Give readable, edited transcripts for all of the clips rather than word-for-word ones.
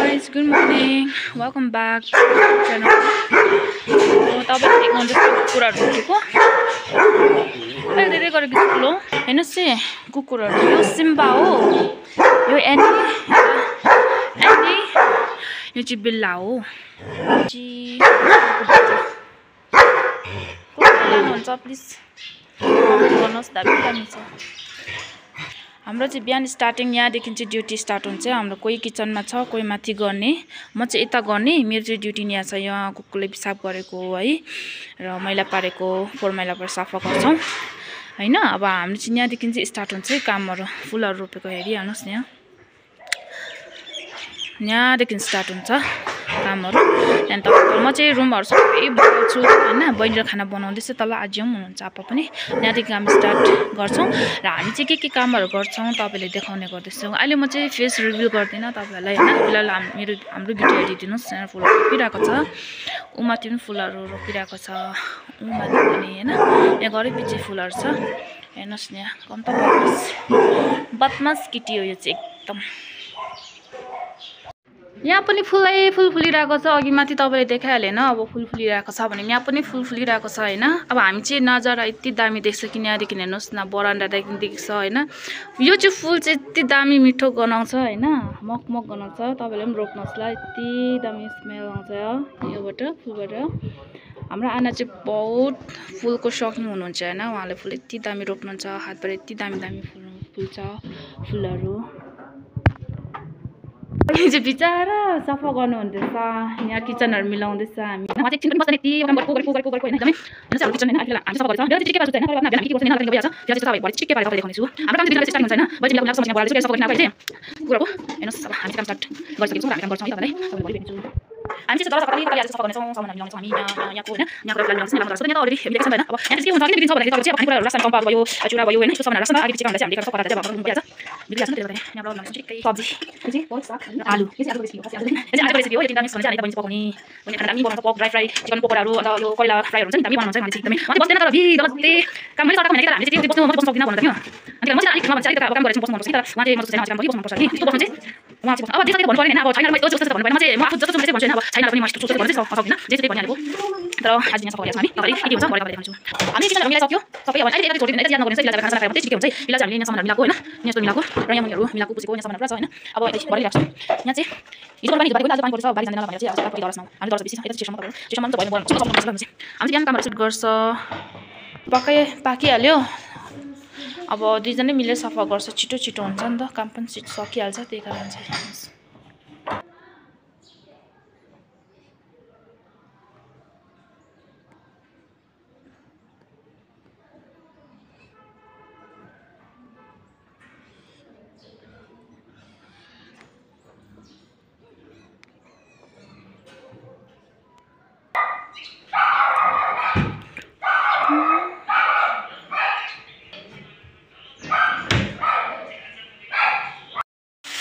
guys, good morning. Welcome back to the channel. तपाईले देख्नुहुन्छ कुकुरहरु देखेको अहिले धेरै गरेको स्कुल हो हेर्नुस् है कुकुरहरु यो सिम्बा हो यो एनी यो चाहिँ बिल्ला हो जी कुकुरलाई हुन्छ प्लिज कमेन्ट गर्नुस् दामी छ हाम्रो चाहिँ बिहान स्टार्टिङ यहाँदेखि चाहिँ ड्युटी स्टार्ट हुन्छ हाम्रो कोही किचनमा छ कोही माथि गर्ने म चाहिँ यता गर्ने मेरो चाहिँ ड्युटी यहाँ छ यहाँ कुकुरले पिसाब गरेको है र मैला पारेको फोहोर मैला पारेर सफा गर्छौं हैन अब हाम्रो चाहिँ यहाँदेखि चाहिँ स्टार्ट हुन्छ कामहरु फुलहरु रोपेको हेरिहाल्नुस् न यहाँदेखि स्टार्ट हुन्छ कामहरु अनि तपाईको म चाहिँ रुमहरु सबै बनाउँछु हैन बहिनीले खाना बनाउँदैछ तल आज्यम हुनुहुन्छ आपा पनि यहाँदेखि हामी स्टार्ट गर्छौं र हामी चाहिँ के कामहरु गर्छौं तपाईले देखाउने गर्दैछौं अहिले म चाहिँ फेस रिभिल गर्दिन तपाईहरुलाई हैन फिलहाल हाम्रो भिडियो हेरिदिनुस् फुलहरु रोपिरहेको छ उमाथि पनि फुलहरु रोपिरहेको छ उमाथि पनि हैन यहाँ गरे पछि फुलहरु छ हेर्नुस् न कम त बदमास केटी हो यो चाहिँ एकदम यहाँ पनि फुल फुलिरहेको छ अघि माथि तपाईले देखाइहाले हैन अब फुल फुलिरहेको छ भने यहाँ पनि फुल फुलिरहेको छ हैन अब हामी चाहिँ नजारा यति दामी देख्छ कि यहाँदेखि हेर्नुस् न बरान्डादेखि देख्छ हैन यो चाहिँ फुल चाहिँ यति दामी मिठो गनाउँछ हैन मकमक गनाउँछ तपाईले पनि रोप्नुस् ल यति दामी स्मेल आउँछ योबाट फुलबाट हाम्रो आना चाहिँ बहुत फुलको शौकिन हुनुहुन्छ हैन उहाँले फुल यति दामी रोप्नुहुन्छ हातबाट यति दामी फुल्छ फुलहरु यो चाहिँ बिचारा सफा गर्नु हुँदैछ यहाँ किचनहरु मिलाउँदैछ हामी म चाहिँ एकछिन पनि बस्दैन यति काम गरेको हैन एकदमै हैन सबै किचन हैन अहिले हामी सफा गर्छौं त्यो चाहिँ के गर्छ हैन हामी के गर्छ हैन तपाईले भइहाल्छ त्यो चाहिँ तपाईहरु भरि चिके पारेर देखाउने छु हाम्रो काम चाहिँ स्टार्ट हुन्छ हैन बजिला लाग्छ समझ्न पर्छ सफा गर्न अहिले कुराको हेर्नुस् अब हामी काम स्टार्ट गरिसकेछौं हामी काम गर्छौं है तपाईलाई भरि भेट्छु हामी चाहिँ जरा सफा गर्ने सफा गर्छौं सामान मिलाउँछौं हामी यहाँको हैन यहाँको लागि मिलाउँछौं यहाँ त अलरेडी हेभी देख्छौं हैन अब यहाँ चाहिँ के हुन्छ के दिन्छ भन्दाखेरि तपाईले चाहिँ खानेकुरा रासन कम्पाउन्ड भयो चुरा भयो हैन त्यो सामानहरु रासन आगे पछि काम चाहिँ हामीले सफा गरेर चाहिँ भइहाल्छ बिग्रिहाल्छ नि त्यसले यहाँ लगाउनु चिकै सब्जी यो चाहिँ बहुत साग आलु यो चाहिँ आलुको रेसिपी हो यो चाहिँ आलुको रेसिपी हो यो तिनटा मिक्स गरेर चाहिँ बनिन्छ पकाउने अनि खाना दामी बनाउँछ पर्क ड्राई फ्राई चिकन पकोडाहरु अन्त यो कोइला फ्राईहरु हुन्छ नि दामी बनाउँछ हामीले चाहिँ एकदमै अनि बस्दैन तर भिड बस्दै काम पनि सटाको भनेको हामीले चाहिँ बस्नु सक्दिन भन्नु थियो अनि म चाहिँ अलिक नभन्छ अलिक काम गरेर बस्नु पर्छ तर उहाँ चाहिँ म चाहिँ काम पनि बस्नु पर्छ नि त्यो बस्नु चाहिँ उहाँ चाहिँ अब देशले भन्नु पर्दैन अब छैन मैले जस्तो भन्नु पर्दैन म चाहिँ म आफू जस्तो चाहिँ भन्छु हैन अब छैन पनि म यस्तो सोचेर भन्छु सक्दिन जे चाहिँ भनिहालेको तर आज यहाँ सफा गरेछ हामी अगाडि के हुन्छ भरे देखाउँछु हामी किचनहरु मिलाइ सक्यो सबै अब अहिले एकैचोटी छोडिदिनु यता याद नगर्नुस् इलाज खाना खाएर चाहिँ ठिकै हुन्छ इलाज हामीले यहाँ सामानहरु मिलाएको हैन यस्तो मिलाएको र यहाँ मुनीहरु मिलाएको पुछेको यहाँ सामानहरु पुरा छ हैन अब अहिले भरि राख्छौं यहाँ चाहिँ हिजो पनि बारी आज पानी पर्छ बारी जान्दैन भनेर चाहिँ आज तपाईले दरसमा हामी दरस बेसी यता स्टेसनमा तपाईहरु स्टेसनमा त भयो हामी चाहिँ कामहरु सुट गर्छ पक्कै पाकिहाल्यो अब दुईजनै मिलेर सफा गर्छ छिटो हुन्छ नि त काम पनि छिटो सकिहाल्छ त्यही कारण चाहिँ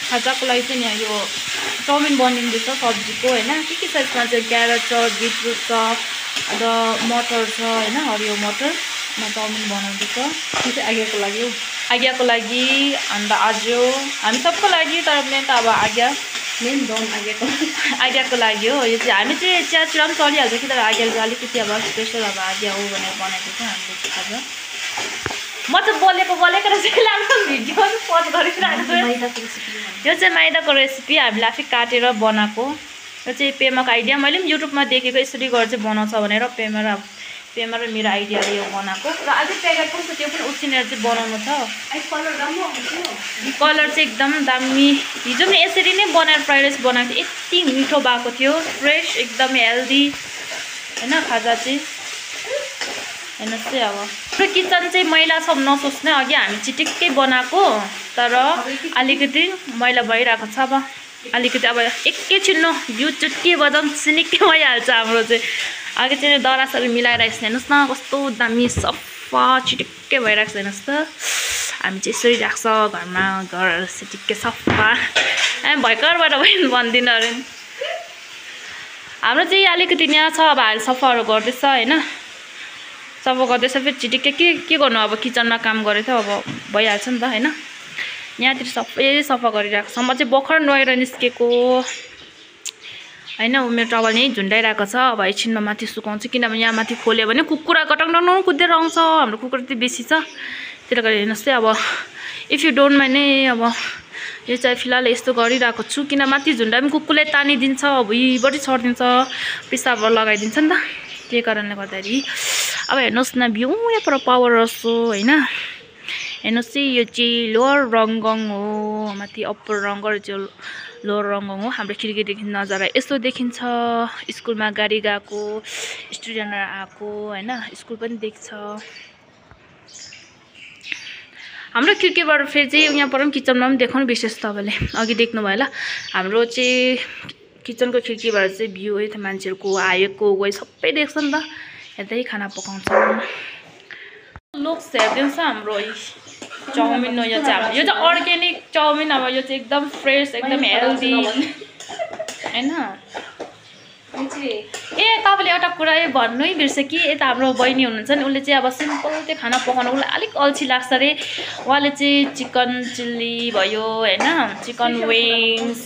खाजाको लागि चाहिँ यहाँ यो चाउमिन बनिँदैछ सब्जीको हैन के छ यसमा चाहिँ क्यारट छ बिटरुट छ अन्त मटर छ हैन हरियो मटर चाउमिन बनाउँदैछ यो चाहिँ आज्ञाको लागि अन्त आज हामी सबको लागि तर मेन त अब आज्ञाको लागि हो यो चाहिँ हामी चाहिँ चियाचुरा पनि चलिहाल्छ कि तर आज्ञाले चाहिँ अलिकति अब स्पेसल अब आज्ञा हो भनेर बनाएको छ हामीले चाहिँ खाजा म त बोलेको चाहिँ लाग्छ भिडियो पोस्ट गरिरहेको यो चाहिँ माइदाको रेसिपी हामीले आफै काटेर बनाएको यो चाहिँ पेमाको आइडिया मैले पनि युट्युबमा देखेको यसरी गरेर चाहिँ बनाउँछ भनेर पेमा र मेरो आइडियाले यो बनाएको र अझै प्याकेट पनि छ त्यो पनि उसिनेर चाहिँ बनाउनु छ कलर चाहिँ एकदम दामी हिजो पनि यसरी नै बनाएर फ्राइड राइस बनाएको थिएँ यति मिठो भएको थियो फ्रेस एकदमै हेल्दी हैन खाजा चाहिँ हेर्नुस् चाहिँ अब किचन चाहिँ मैला सब नसोच्ने अघि हामी चिटिक्कै बनाएको तर अलिकति मैला भइरहेको छ अब अलिकति अब एकैछिन यो चुट्की बजाउँ सिनिक्कै भइहाल्छ हाम्रो चाहिँ अघि चाहिँ दरासहरू मिलाएर हेर्नुहोस् न कस्तो दामी सफा चिटिक्कै भइरहेको छ हेर्नुहोस् त हामी चाहिँ यसरी राख्छ घरमा घर चिटिक्कै सफा भयङ्करबाट पनि भन्दिनँ अरे हाम्रो चाहिँ अलिकति यहाँ छ अब अहिले सफाहरू गर्दैछ हैन सफा गर्दैछ फेरि छिटिक्कै के गर्नु अब किचनमा काम गरेको अब भइहाल्छ नि त हैन यहाँतिर सबै सफा गरिरहेको छ म चाहिँ भर्खर नुहाएर निस्केको हैन मेरो टवल यहीँ झुन्डाइरहेको छ अब एकछिनमा माथि सुकाउँछु किनभने यहाँ माथि खोल्यो भने कुकुरा गटङ कुदेर आउँछ हाम्रो कुकुर त्यति बेसी छ त्यसले गर्दा हेर्नुहोस् चाहिँ अब इफ यु डोन्ट माइन्ड नै अब यो चाहिँ फिलहाल यस्तो गरिरहेको छु किन माथि झुन्डा पनि कुकुरले तानिदिन्छ भुइँबटै छरिदिन्छ पिसाबहरू लगाइदिन्छ नि त त्यही कारणले गर्दाखेरि अब हेर्नुहोस् न भ्यू यहाँ पर पावर हाउस हो होइन हेर्नुहोस् चाहिँ यो चाहिँ लोवर रङगङ हो माथि अप्पर रङगङ चाहिँ लोवर रङगङ हो हाम्रो खिड्कीदेखि नजारा यस्तो देखिन्छ स्कुलमा गाडी गएको स्टुडेन्टहरू आएको होइन स्कुल पनि देख्छ हाम्रो खिड्कीबाट फेरि चाहिँ यहाँ पर पनि किचनमा पनि देखाउनु विशेष तपाईँले अघि देख्नुभयो होला हाम्रो चाहिँ किचनको खिड्कीबाट चाहिँ भ्यू है मान्छेहरूको आएको गयो सबै देख्छ नि त यतै खाना पकाउँछ लोक हेरिदिन्छ हाम्रो चाउमिन हो यो चाहिँ अर्ग्यानिक चाउमिन अब यो चाहिँ एकदम फ्रेस एकदम हेल्दी होइन ए तपाईँले एउटा कुरा भन्नै बिर्सेँ कि यता हाम्रो बहिनी हुनुहुन्छ नि उसले चाहिँ अब सिम्पल त्यो खाना पकाउनु उसलाई अलिक अल्छी लाग्छ अरे उहाँले चाहिँ चिकन चिल्ली भयो होइन chicken wings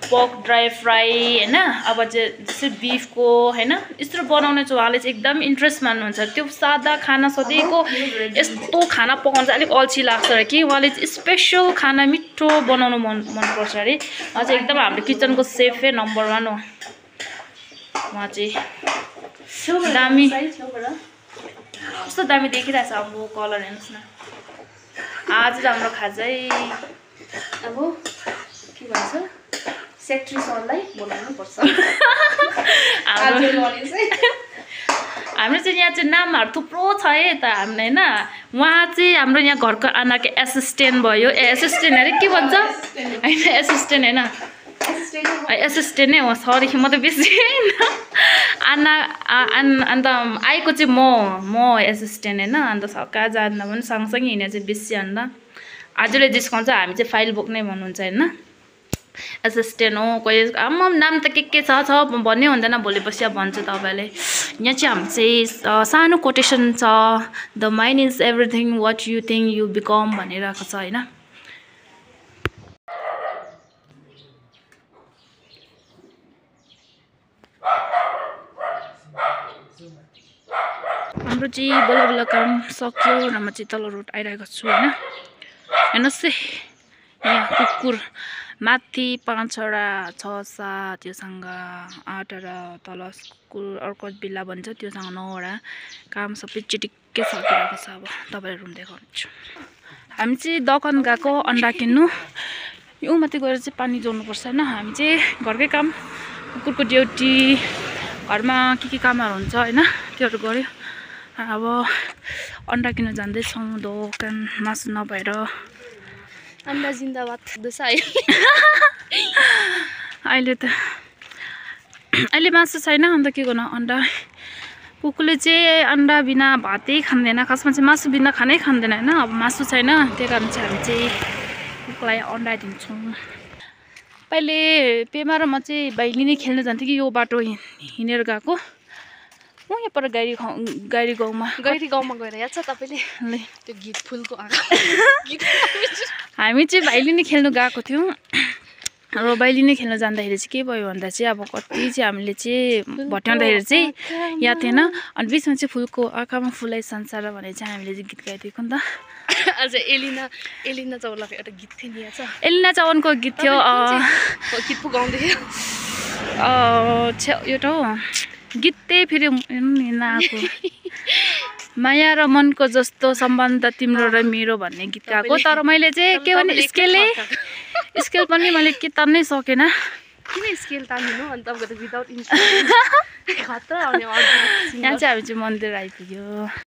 pork dry fry होइन अब चाहिँ जस्तै बिफको होइन यस्तो बनाउने चाहिँ उहाँले चाहिँ एकदम इन्ट्रेस्ट मान्नुहुन्छ त्यो सादा खाना सधैँको यस्तो खाना पकाउनु चाहिँ अलिक अल्छी लाग्छ अरे कि उहाँले चाहिँ स्पेसल खाना मिठो बनाउनु मनपर्छ अरे उहाँ चाहिँ एकदम हाम्रो किचनको सेफै नम्बर 1 हो उहाँ चाहिँ दामी कस्तो दामी देखिरहेछ हाम्रो कलर हेर्नुहोस् न आज हाम्रो खाजै अब के भन्छ सेक्रेटरी सरलाई बोलाउनु पर्छ हाम्रो चाहिँ यहाँ चाहिँ नामहरू थुप्रो छ है त हामीले होइन उहाँ चाहिँ हाम्रो यहाँ घरको आनाको एसिस्टेन्ट भयो एसिस्टेन्ट अरे के भन्छ होइन एसिस्टेन्ट होइन एसिस्टेन्ट नै हो सरी म त बेसी आना अन्त आएको चाहिँ म एसिस्टेन्ट होइन अन्त कहाँ जान्दा पनि सँगसँगै हिँडेर चाहिँ बेसी अन्त आजले जिस्काउँछ हामी चाहिँ फाइल बोक्नै भन्नुहुन्छ होइन एसिस्टेन्ट हो कोही आम्मा नाम त के छ भन्ने हुँदैन भोलि पछि अब भन्छ तपाईँले यहाँ चाहिँ हाम्रो चाहिँ सानो कोटेसन छ the mind is everything what you think you become भनिरहेको छ होइन हाम्रो चाहिँ बल्ल बल्ल काम सक्यो र म चाहिँ तल रोड आइरहेको छु होइन हेर्नुहोस् है यहाँ कुकुर माथि 5वटा 6 7 त्योसँग 8वटा तल स्कुल अर्को बिल्ला भन्छ त्योसँग 9वटा काम सबै चिटिक्कै सकिरहेको छ अब तपाईँहरू रुम देखाउँछु हामी चाहिँ दोकान गएको अन्डा किन्नु यो माथि गएर चाहिँ पानी जोड्नुपर्छ होइन हामी चाहिँ घरकै काम कुकुरको ड्युटी घरमा के कामहरू हुन्छ होइन त्योहरू गऱ्यो अब अन्डा किन्न जाँदैछौँ दोकान मासु नभएर अन्डा जिन्दाबाद हुँदैछ अहिले त अहिले मासु छैन अन्त के गर्नु अन्डा कुकुरले चाहिँ अन्डा बिना भातै खाँदैन खासमा चाहिँ मासु बिना खानै खाँदैन होइन अब मासु छैन त्यही कारण चाहिँ हामी चाहिँ कुकुरलाई अन्डा दिन्छौँ पहिले पेमा र म चाहिँ भैलिनी खेल्न जान्थेँ कि यो बाटो हिँडेर गएको म यहाँ पर गैरी गाउँमा गएर याद छ तपाईँले त्यो गीत फुलको हामी चाहिँ भैलिनी खेल्नु गएको थियौँ र भैलिनी खेल्न जाँदाखेरि चाहिँ के भयो भन्दा चाहिँ अब कति चाहिँ हामीले चाहिँ भट्याउँदाखेरि चाहिँ याद थिएन अनि बिचमा चाहिँ फुलको आँखामा फुलै संसार भनेर चाहिँ हामीले चाहिँ गीत गाइदिएको नि त अझ एलिना चौलाको एउटा गीत थियो नि याद छ एलिना चौनको गीत थियो गीत पो गाउँदै एउटा हो गीत त्यही फेरि आएको माया र मनको जस्तो सम्बन्ध तिम्रो र मेरो भन्ने गीत गाएको तर मैले चाहिँ के भने स्केल पनि मैले के तान्नै सकेन किन स्केल तान्दिनु अनि तपाईँको त विदाउट इन्स्ट्रुमेन्ट खतरा आउने यहाँ चाहिँ हामी चाहिँ मन्दिर आइपुग्यो